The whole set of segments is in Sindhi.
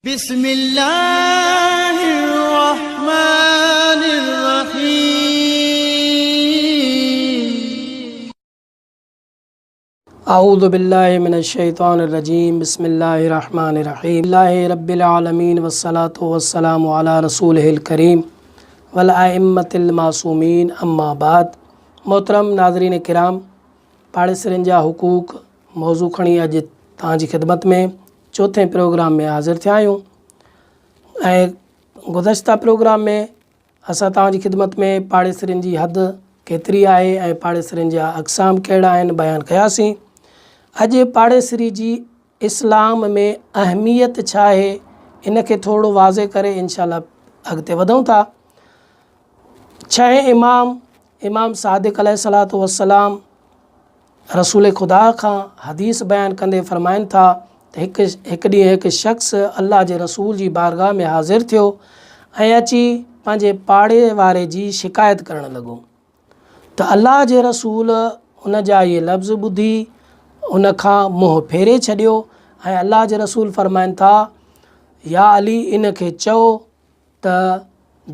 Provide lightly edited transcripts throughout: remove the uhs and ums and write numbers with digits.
بسم الله الرحمن الرحيم. اعوذ بالله من الشيطان الرجيم بسم الله الرحمن الرحيم الله رب العالمين والصلاة والسلام على رسوله الڪريم والائمة المعصومين اما بعد محترم ناظرين ڪرام پاڙيسرين جا حقوق موضوع کڻي اڄ توهان جي خدمت ۾ چوٿين پروگرام ۾ حاضر ٿيا آهيون ۽ گذشته پروگرام ۾ اسان توهان جي خدمت ۾ پاڙيسرين جي حد ڪيتري آهي ۽ پاڙيسرين جا اقسام ڪهڙا آهن بيان ڪياسين. اڄ پاڙيسري جي اسلام ۾ اهميت ڇا آهي ان کي ٿورو واضح ڪري انشاء الله اڳتي وڌون ٿا. ڇهين امام امام صادق عليه الصلوة والسلام رسول خدا کان حديث بيان ڪندي فرمائن ٿا ته هڪ هڪ ڏينهن هڪ شخص الله جي رسول جي بارگاهه ۾ حاضر ٿيو ۽ اچي پنهنجي پاڙي واري جي شڪايت ڪرڻ لڳو ته الله جي رسول ان جا اهي لفظ ٻڌي ان کان منهن ڦيري ڇڏيو ۽ الله جي رسول فرمائن ٿا يا علي ان کي چئو ته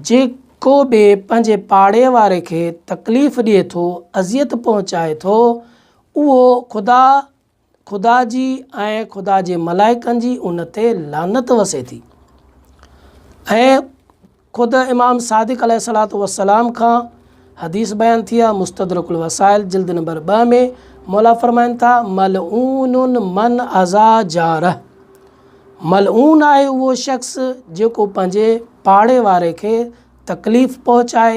جيڪو به پنهنجي پاڙي واري کي تڪليف ڏئي ٿو، اذيت پهچائي ٿو، اهو خدا، خدا جي ۽ خدا جي ملائڪن جي ان تي لعنت وسي ٿي. ۽ خود امام صادق عليه الصلوة والسلام کان حديث بيان ٿي آهي مستدرڪ الوسائل جلد نمبر 2 ۾ مولا فرمائن ٿا ملعون من اذا جاره ملعون آهي اهو شخص جيڪو پنهنجي پاڙي واري کي تڪليف پهچائي،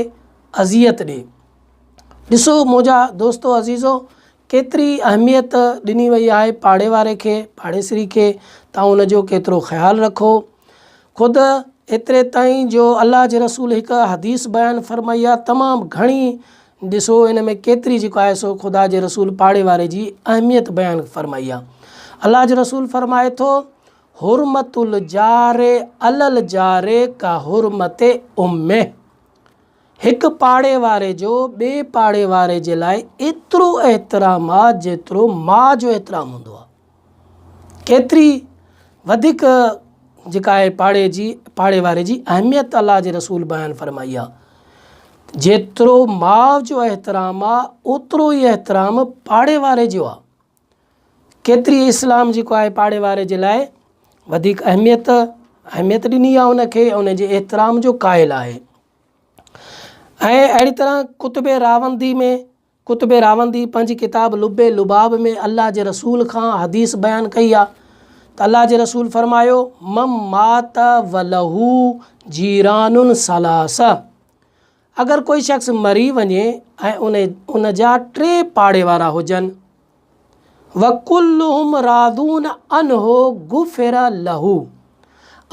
اذيت ڏئي. ڏسو منهنجا دوستو عزيزو ڪيتري اهميت ڏني وئي آهي پاڙي واري کي، پاڙيسري کي تان ان جو ڪيترو خيال رکو. خود ايتري تائين جو الله جي رسول هڪ حديث بيان فرمائي آهي تمام گهڻي ڏسو ان ۾ ڪيتري جيڪو آهي سو خدا جي رسول پاڙي واري جي اهميت بيان فرمائي آهي. الله جو رسول فرمائي ٿو حرمت الجار علی الجار کا حرمت امه هڪ پاڙي واري جو ٻئي پاڙي واري جي لاء ايترو احترام آ جيترو ماء جو احترام هوندو آ. ڪيتري وڌيڪ جيڪا آهي پاڙي جي پاڙي واري جي اهميت الله جي رسول بيان فرمائي آ. جيترو ماء جو احترام آ اوترو ئي احترام پاڙي واري جو آ. ڪيتري اسلام جيڪو آهي پاڙي واري جي لاء وڌيڪ اهميت اهميت ڏني آ ان کي ان جي احترام جو قائل آهي. ۽ اهڙي طرح ڪتب راوندي ۾ ڪتب راوندي پنهنجي ڪتاب لب لباب ۾ الله جي رسول کان حديث بيان ڪئي آ ته الله جي رسول فرمايو من مات وله جيران ثلاثه اگر ڪوئي شخص مري وڃي ۽ ان ان جا ٽي پاڙي وارا هجن وڪلهم راضون عنه غفر له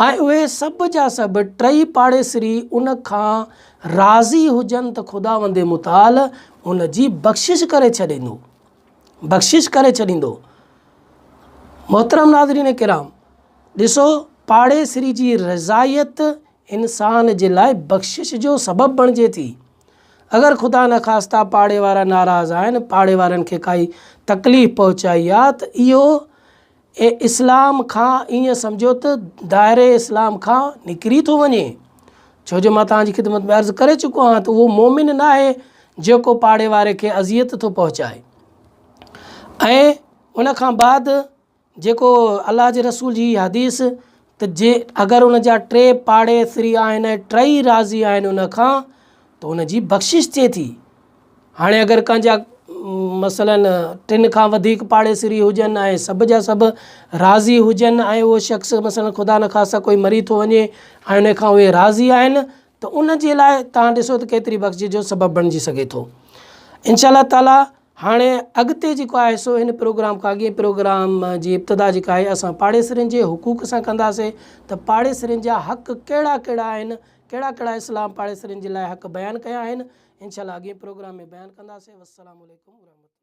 ۽ اهي سڀ جا سڀ ٽئي پاڙيسري ان کان راضي هجن ته خداوند متعال ان جي بخشش ڪري ڇڏيندو بخشش ڪري ڇڏيندو. محترم ناظرين ڪرام ڏسو پاڙيسري جي رضايت انسان جي لاء بخشش جو سبب بڻجي ٿي. اگر خدا نخواسته پاڙي وارا ناراض آهن، پاڙي وارن کي ڪائي تڪليف پهچائي آ ته اهو اسلام کان ائين سمجهو ته دائري اسلام کان نڪري ٿو وڃي. ڇو جو مان توهان جي خدمت ۾ عرض ڪري چڪو آهيان ته اهو مومن ناهي جيڪو پاڙي واري کي اذيت ٿو پهچائي. ۽ ان کان بعد جيڪو الله جي رسول جي حديث ته جي اگر ان جا ٽي پاڙيسري آهن ۽ ٽئي راضي آهن ان کان ته ان جي بخشش ٿئي ٿي. هاڻي اگر ڪنهن جا مثلا ٽن کان وڌيڪ پاڙيسري هجن ۽ سڀ جا سڀ راضي هجن ۽ اهو شخص مثلا خدا نخواسته ڪوئي مري ٿو وڃي ۽ ان کان اهي راضي آهن ته ان جي لاء توهان ڏسو ته ڪيتري بخشش جو سبب بڻجي سگهي ٿو. انشاء الله تعالي هاڻي اڳتي جيڪو آهي سو هن پروگرام کان اڳئين پروگرام جي ابتدا جيڪا آهي اسان پاڙيسرين جي حقوق سان ڪنداسين ته پاڙيسرين جا حق ڪهڙا ڪهڙا آهن ڪهڙا ڪهڙا اسلام پاڙيسرين جي لاء حق بيان ڪيا آهن انشاء الله اڳئين پروگرام ۾ بيان ڪنداسين والسلام عليڪم ورحمة.